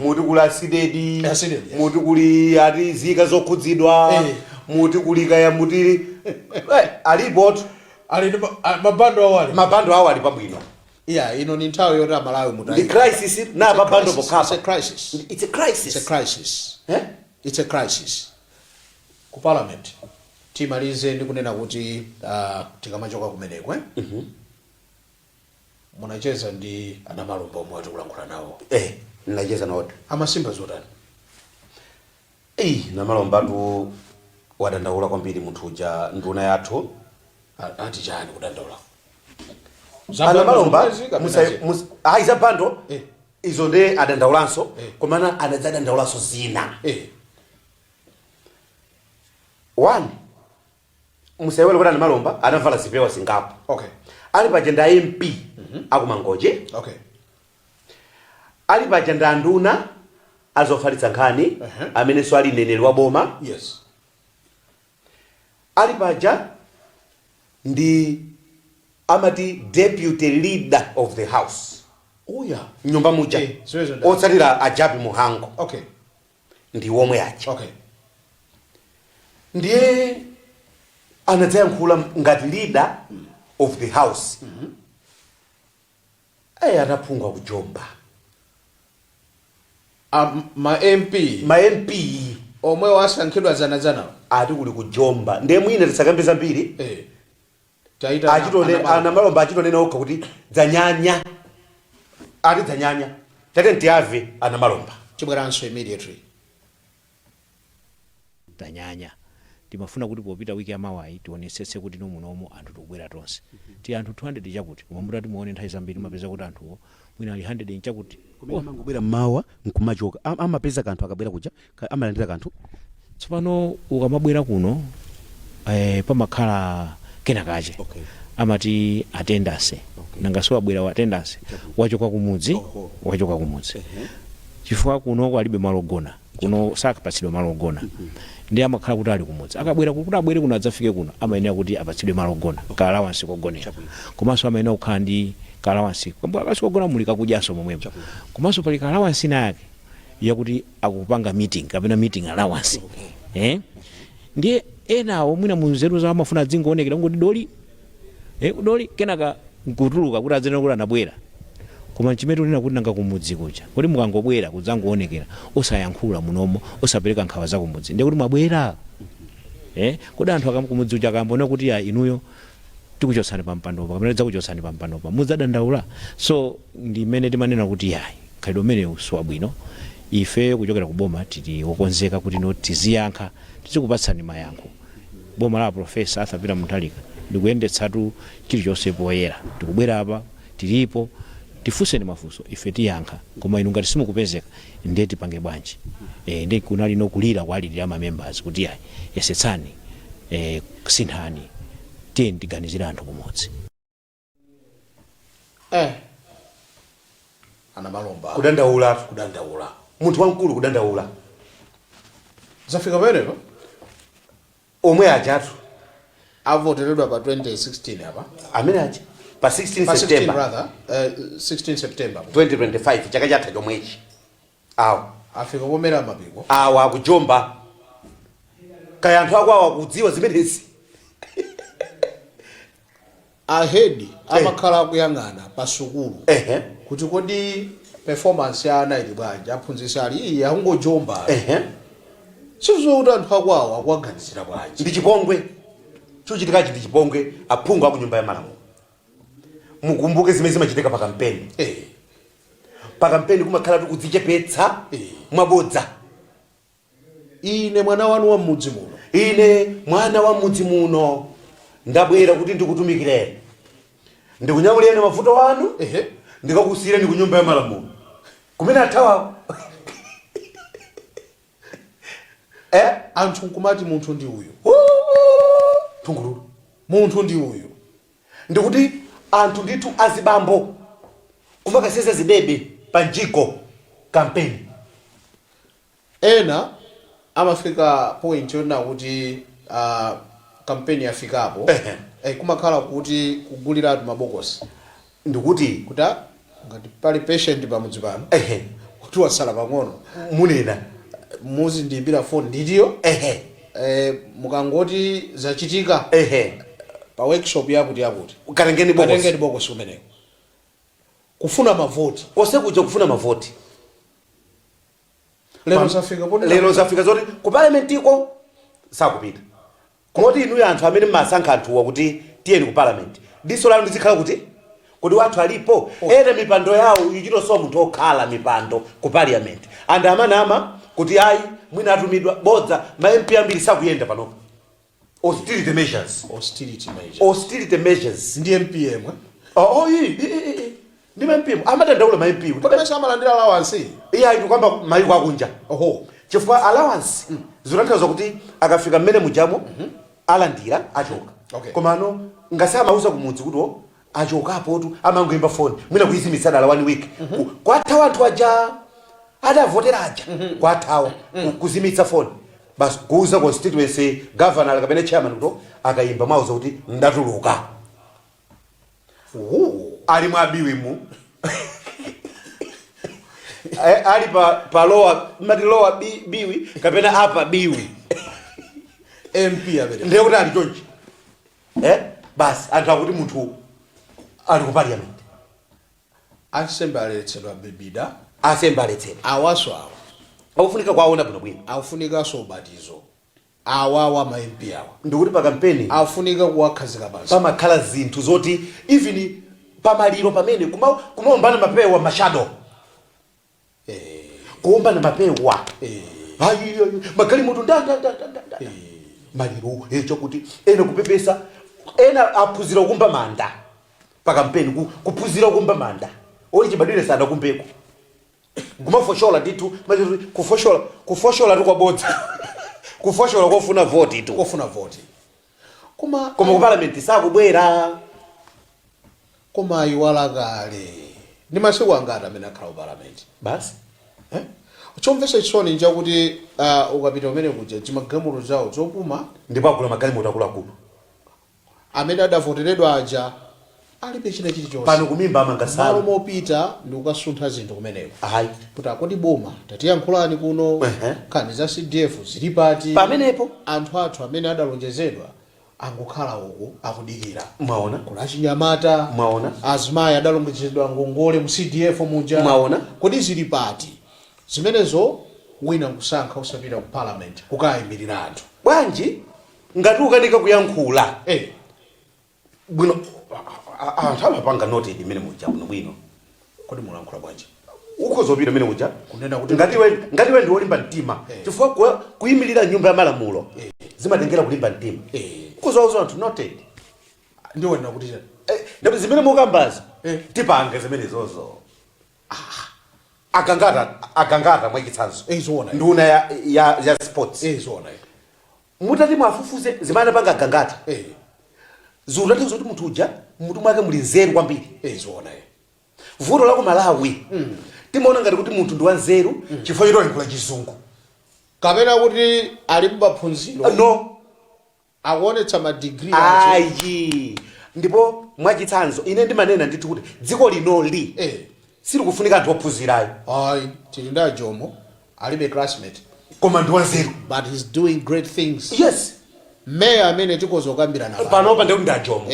muti kuli a CDEDI, A CDEDI, yes. muti kuli ati zika zokhudzidwa, muti kuli kaya muti alipotu. Ali ndi ma bundle awo ali. Ma bundle awo ali pabwino. Yeah, ino ni nthawi yoti Amalawi mutayi. Ndi crisis na pa bundle It's a pokhapa. crisis. It's a crisis. It's a crisis. Eh? It's a crisis. Ku parliament timalize ndi kunena kuti tikamachoka kumeneko, eh? Munacheza ndi anamalomba omwe atikulankhula nawo? Eh, nacheza nawo. Amasimba zotani? Eyi, Namalombatu wadandaula kwambiri munthu uja, nduna yathu. Ati chani kudandaula? Anamalomba Zomwezi kapena ayi, za bundle. Izo nde adandaulanso. Komana anadzadandaulanso zina. One, musaiwale kuti Anamalomba anavala zipewa zingapo. Ali paja nda MP akumangoje. Ali paja nda nduna azofalitsa nkhani, amenenso ali mneneri wa boma. Ali paja ndi amati deputy leader of the house Uya. nyumba muja. Eh, ziwezo otsatira a Jappie Mhango. Ndi womwe aja. Ndiye anadzayankhula ngati leader of the house. Ayi, anaphunga kujomba. Ma MP? Ma MP. Omwe wasankhidwa dzanadzanawo. Ati kuli kujomba. Ndiye mwina tisakambe zambiri. Taita Achitone Anamalomba achitonena okha kuti dzanyanya, ati dzanyanya. Tate ntiave Anamalomba. Tibweranso immediately. Tanyanya. Timafuna kuti popita wiki yamawayi tionetsetse kuti no, munomo anthu tikubwera tonse, ti anthu 200 chakuti, koma mutati muone nthawi zambiri mapeza kuti anthuwo mwina ali 100 chakuti. Kumene amangobwera mmawa nkumachoka, amapeza kanthu akabwera kuja, amalandira kanthu? Tsopano ukamabwera kuno, pamakhala kena kache. Amati attendance. Nanga si wabwera wa attendance, wachoka kumudzi. Wachoka kumudzi chifukwa kuno alibe malo ogona, kuno sakapatsidwa malo ogona. Ndi amakhala kuti ali kumudzi, akabwera kuti abwere kuno, adzafike kuno, amayenera kuti apatsidwe malo ogona, ka allowance kogonera, komanso amayenera kukhala ndi ka allowance allowance kogona, muli kakudyanso momwemo. Komanso pali ka allowance ina yake yakuti akupanga meeting kapena meeting allowance. Ndiye enawo mwina munzeru zawo amafuna adzingoonekera, ngoti doli, doli, kenaka nkutuluka kuti adzenera kuti anabwera. Koma chimene tunena kuti nanga kumudzi kuja, kuti mukangobwera kudzangoonekera, osayankhula munomo, osapereka nkhawa za kumudzi, ndiye kuti mwabwera, eh? Kodi anthu akamkumudzi uja akambona kuti ya inuyo tikuchotsani pa mpandopa kapena tidzakuchotsani pa mpandopa, mudzadandaula? So ndi mmene timanena kuti yayi, khalidwe umenewu si wabwino. Ife kuchokera ku boma tili wokonzeka kuti no, tiziyankha, tizikupatsani mayankho. Boma la Professor Arthur Peter Mutharika Ndikuyendetsatu chilichonse poyera. Tikubwera apa, tilipo, tifunseni mafunso, ife tiyankha. Koma inu ngati simukupezeka, ndiye tipange bwanji? Ndi kunali nokulira kwalirira ma members kuti ayi, yesetsani, sinthani, tiye tiganizire anthu kumudzi. Anamalomba. Kudandaula. Kudandaula. Munthu wamkulu kudandaula. Zafika pamenepo. Omwe ajatu. Avoteredwa pa 2016 apa. Amene aja pa 16 Pa 16 September. Rather, 16 September. 2025, chaka chatha chomwechi, awo. Afika pomera mapiko. Awa akujomba. Kaya anthu ako awa akudziwa zimenezi? Ahedi amakhala akuyang'ana pa sukulu kuti kodi performance ya ana ili bwanji, aphunzitsi ali iyi akungojomba. Sizokuti anthu akwawo akuwaganizira bwanji. Ndi chipongwe chochitikachi, ndi chipongwe. Aphungu aku Nyumba ya Malamulo, mukumbuke zimene zimachitika pa kampeni. Pa kampeni kumakhala tikudzichepetsa mwabodza. Ine mwana wanu wa m'mudzi muno. Ine mwana wa m'mudzi muno ndabwera kuti ndikutumikireni, ndikunyamulireni mavuto anu, ndikakusiyireni ku Nyumba ya Malamulo kumene athawawo, eh? Anthu nkumati munthu ndi uyu. Thungululu. Munthu ndi uyu. Ndikuti anthu ndithu, azibambo kumakaseza zibebe pa mjigo, kampeni. Ena amafika point yonena kuti kampeni yafikapo, kumakhala kuti kuguliratu mabokosi. Ndikuti kuti ngati pali patient pamudzi pano kuti wasala pang'ono, munena. Muzindiyimbira phone nditiyo. Mukangoti zachitika pa workshop yakuti yakuti, katengeni bokosi. Katengeni bokosi kumeneko, kufuna mavoti. Kose kuja kufuna mavoti. Lero zafika ponena Lero zafika zoti ku parliamentiko sakupita. Koti inuyo anthu amene mmasankha anthuwa kuti tiyeni ku parliament, diso lanu lizikhala kuti kodi wathu alipo? Ena mipando yawo ichitosowa munthu okhala mipando ku parliament. Anthu amanama kuti ayi, mwina atumidwa. Bodza. Ma MP ambiri sakuyenda panopo. Austerity measures. Austerity measures. Austerity measures. Ndi MP yemwe. Oh, iyi ndi ma MP amadandaula, ma MP kuti kodi mesa amalandira allowance? Iye ayi, tikuyamba mayiko akunja. Chifukwa allowance zikutanthauza kuti akafika mmene mujamo alandira, achoka. Komano ngasi amauza kumudzi kuti o achokapotu, amangoimba foni, mwina kuyizimitsa dala one week. Kwathawa anthu aja adavotera aja, kwathawa. Kuzimitsa foni basi, kuuza constituency governor kapena chairman kuti akayimba mwauza kuti ndatuluka. Ali mwa Biwi mu, ali pa Lower, mati Lower Biwi kapena Upper Biwi. MP amene Ndiye kuti ali chonchi, basi anthu akuti munthu ali ku parliament. Ansembe aletsedwa bibida. Ansembe aletsedwa. Awaso awa. Akufunika kwaona bwinobwino. Akufunikanso ubatizo awawa, ma MP awa. Ndikuti pa kampeni afunika kuwakhazika pansi. Pamakhala zinthu zoti even pamaliro pamene kumaombana mapewa, mashado, kuombana mapewa. Ayi, ayi, magalimoto nda nda nda nda nda. Maliro chakuti ena kupepesa, ena aphunzira kukumba manda pa kampeni, kuphunzira kukumba manda oli chibadwire sadakumbeko, kumafoshola ndithu, machituti kufoshola, kufoshola tukwabodza, kufoshola kofuna voti tu. Kofuna voti, koma Koma ku parliament sakubwera. Koma ayiwala kale ndi masiku angati amene akhala ku parliament? Basi. Eh? Chomvetsa chisoni nchakuti ukapita kumene kuja, zimagalimoto zawo zopuma. Ndipo agula magalimoto akuluakulu. Amene adavoteredwa aja alibe china chilichonse. Pano kumimba amanga Malo salu. mopita ndi kukasuntha zinthu kumeneko Ayi. kuti akodi boma tatiyankhulani kuno, nkhani za CDF zili pati? Pamenepo. Anthu athu amene adalonjezedwa angokhala uku akudikira. Mwaona. Kula achinyamata, Mwaona. azimayi adalonjezedwa ngongole mu CDF muja. Mwaona. Kodi zili pati zimenezo? Wina nkusankha usapita ku parliament kukayimirira anthu. Bwanji ngati ukanika kuyankhula bwino, anthu amapanga noted imene muja bwinobwino. Kodi mulankhula bwanji? Ukhoza kupita imene muja Kunena kuti ngati iwe ndi wolimba mtima, chifukwa kuyimirira Nyumba ya Malamulo zimatengera kulimba mtima. Ukhoza wauza anthu, "Noted." Ndiwonena kuti chani? Ndipo zimene mukambazo Eh. tipanga zimenezozo. Agangata, Agangata mwachitsanzo, Zoona. nduna ya sports, Zoona. Mutati mwafufuze zimene anapanga Gangata, zikutanthauza kuti munthu uja mutu mwake muli nzeru kwambiri. Zoona. Vuto la ku Malawi, timaona ngati kuti munthu ndi wanzeru chifukwa choti wayankhula Chizungu kapena kuti ali maphunziro, no, akuonetsa madigiri ache. Ayi, ndipo mwachitsanzo ine ndimanena ndithu kuti dziko linoli silikufunika anthu ophunzirayo. Ayi, tili ndi Ajomo, alibe classmate, koma ndi wanzeru, but he's doing great things. Meya amene tikhoza kukambirana pano. Panopa ndikuti ndi Ajomo,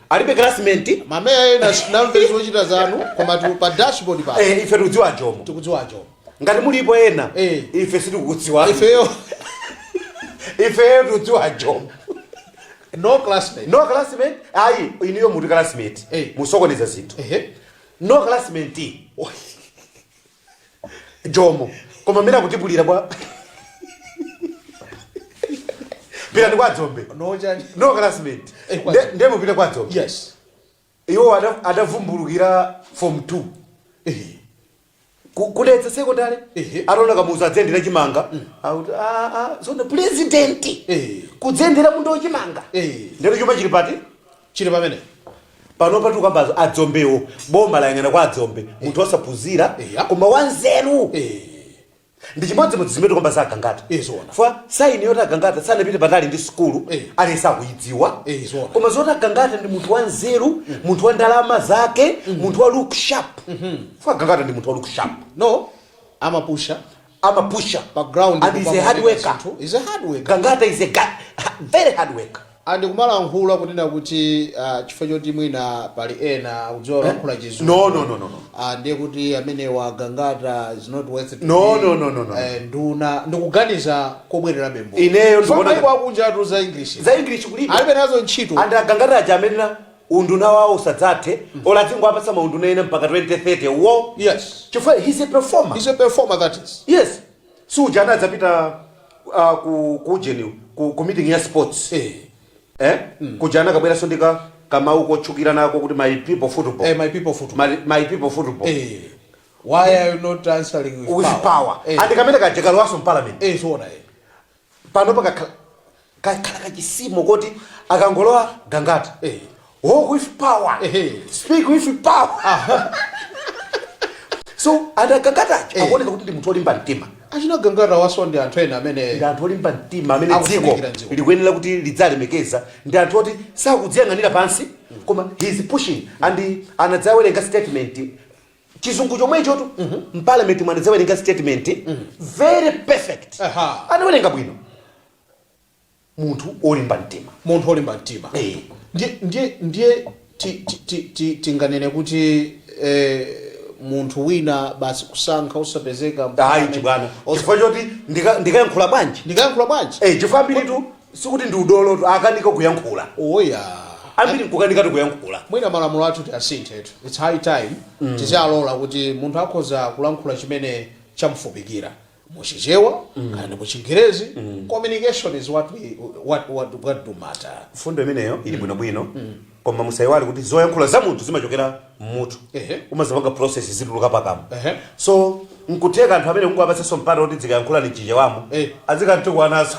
alibe classmate. Mameya ena sinamve zochita zanu, koma pa dashboard pa Ife tikudziwa Ajomo. Tikudziwa Ajomo. Ngati mulipo ena, ife sitikukudziwa. Ifeyo Ifeyo tikudziwa Ajomo. No classmate. No classmate. Ayi, iniyo muti classmate, musokoneza zinthu. No classmate Jomo, koma mmene akutipulira bwa pitani kwa Dzombe. No chani? No classmate. Kwa Ndiye mupite kwa Dzombe. Iwo adavumbulukira form 2 kudetsa secondary. Ataona Kamuzu adzendera chimanga, akuti, "Ah, ah, zona president kudzendera munthu wochimanga?" Ndero chuma chili pati? Chili pamene. Panopa tikambazo Adzombewo, boma layang'ana kwa Adzombe, munthu osaphunzira koma wanzeru. Ndi chimodzimodzi zimene tikamba za Agangata. Zoona. Fa saini yoti Agangata sanapite patali ndi sukulu, aliyense akuyidziwa. Zoona. Koma zoti Agangata ndi munthu wanzeru, munthu wa ndalama zake, munthu wa look sharp. Fa Agangata ndi munthu wa look sharp. No, amapusha. Amapusha pa ground. And is a hard worker. Is a hard worker. Gangata is a guy, very hard worker. And kumalankhula kunena kuti chifukwa choti mwina pali ena akudziwa kulankhula Chizungu, No, no, no, no, no. Ndiye kuti amene wa Gangata is not worth it to No, be, no, no, no, no. Nduna ndikuganiza kobwerera bembo. Ineyo ndikuona maiko akunja atu za English za English kulibe. Alibe nazo ntchito. And Agangata aja amene unduna wawo usadzathe, ola tingwapatsa maunduna ena mpaka 2030 wo, chifukwa he's a performer. He's a performer, that is. Yes, suja anadzapita ku ujeni, ku meeting ya sports, kuja anakabweranso ndika kamau kotchukira nako kuti "My people football". My people football. My people football. Why are you not answering with, with power? And kamene kaja kalowaso mparliament. Zoona. Pano pakakhala kakhala kachisimo koti akangolowa Gangata, "Walk with power, speak with power." So and Agangatacho akuoneka kuti ndi munthu olimba mtima. Achina Gangata waso ndi anthu ena amene Ndi anthu olimba mtima amene dziko akufunikira dziko. Likuyenera kuti lidzalemekeza. Ndi anthu oti sakudziyang'anira pansi, koma he is pushing. And anadzawerenga statement Chizungu chomwechotu mparliament mwe, anadzawerenga statement very perfect. Anawerenga bwino, munthu olimba mtima. Munthu olimba mtima. Ndiye tinganene kuti munthu wina basi kusankha usapezeka Ayi, mparliament, chibwana, chifukwa choti ndikayankhula bwanji? Ndikayankhula bwanji? Chifukwa ambiritu sikuti ndi udolotu, akanika kuyankhula. Oya. Ambiri nkukanikatu kuyankhula. Mwina malamulo athu tiasinthe. It's high time tizalola kuti munthu akhoza kulankhula chimene chamufupikira muChichewa kana ndi muChingerezi. Communication is what we what what what do matter. Fundo imeneyo ili bwinobwino, koma musayiwale kuti zoyankhula za munthu zimachokera mmutu, umazipanga process, zituluka pakamwa. So nkutheka anthu amene kungowapatsenso mpata kuti zikayankhula ni Chichewamo, azikantukwanaso,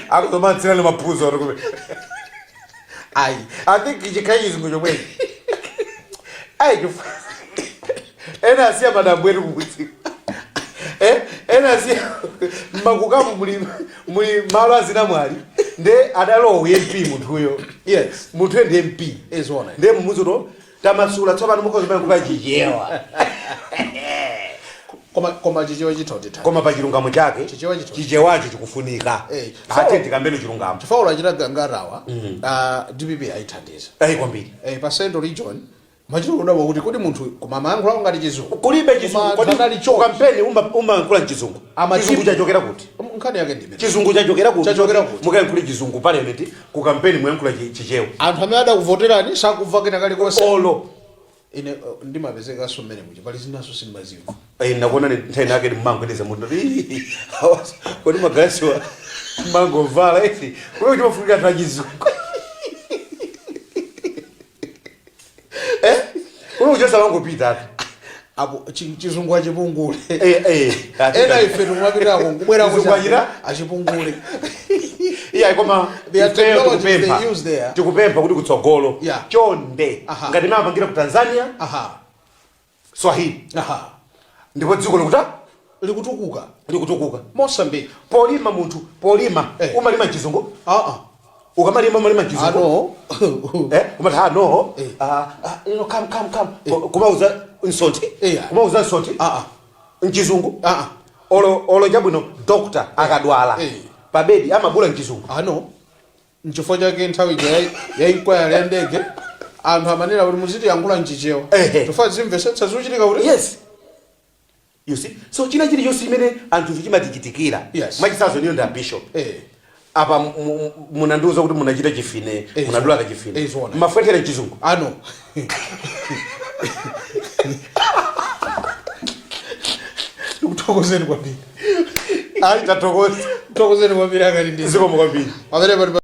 akuzomantsira ni maphuzo ati kume. Ayi. I think chikhayi Chizungu chomwechi. Ayi, chifukwa ena asiya madambo etu kumudziko, ena asiya mmakukamu muli malo azinamwali, nde adalowa MP munthuyo. Munthuyo ndi MP. Zoona. Nde mumuzuto tamasula tsopano mukhoza kuyankhula Chichewa. Koma Chichewa chitha. Koma pa chilungamo chake, Chichewa chitha. Chichewacho chikufunika. Ate tikambeni chilungamo. Chifukwa ulachita Gangatawa, DPP ayithandiza. Ayi, kwambiri. Pa Central Region machito kudabwa kuti kodi munthu koma amayankhula ngati Chizungu. Kulibe Chizungu. Koma Kodi anthu anali choncho. Kampeni umayankhula mchizungu? Chizungu chachokera kuti? Nkhani yake ndimene. Chizungu chachokera kuti? Chachokera kuti? Mukayankhule Chizungu parliament, ku kampeni muyankhula Chichewa. Anthu amene adakuvoterani sakumva kena kalikonse. Olo Ine ndimapezekanso mmene muja, pali zinaso sindimazimva. Eh, nakuona ni nthawi nake mmangoendeza munthu kuti kodi magalasiwa mmangovala eti kumene chimafunika anthu achizungu, eh, kumene kuchosa mangopita atu. Apo chizungu achipungule. Eh eh. Ena ife tikumapitako nkubwera. Chizungu achita? Achipungule. Iya, koma There are ifeyo technologies they tikupempha use there. Tikupempha kuti kutsogolo chonde, ngati mapangira ku Tanzania Swahili, ndipo dziko likuta likutukuka. Likutukuka. Mosambiki. Polima, munthu polima umalima mchizungu? Ukamalima umalima mchizungu? Ano. Eh, umati ha, no. Ah, ah, come, come, come. Kumauza nsonthi? Kumauza nsonthi mchizungu? Olo chabwino, doctor akadwala pabedi amabula mchizungu? Ano, nchifukwa chake nthawi ija ya inquiry ya ndege anthu amanena kuti muzitiyankhula mchichewa, chifukwa zimvesetsa zikuchitika kuti. Yes, you see, so china chilichonse chimene anthu chimatichitikira, mwachitsanzo niyo nda bishop, apa munandiuza kuti munachita chifine, munadula kachifine. Zoona. Mafwetera mchizungu? Ano. Ndikuthokozeni kwambiri. Ayi, tathokoza. Thokozeni kwambiri akati ndi Zikomo kwambiri. Pamene pali.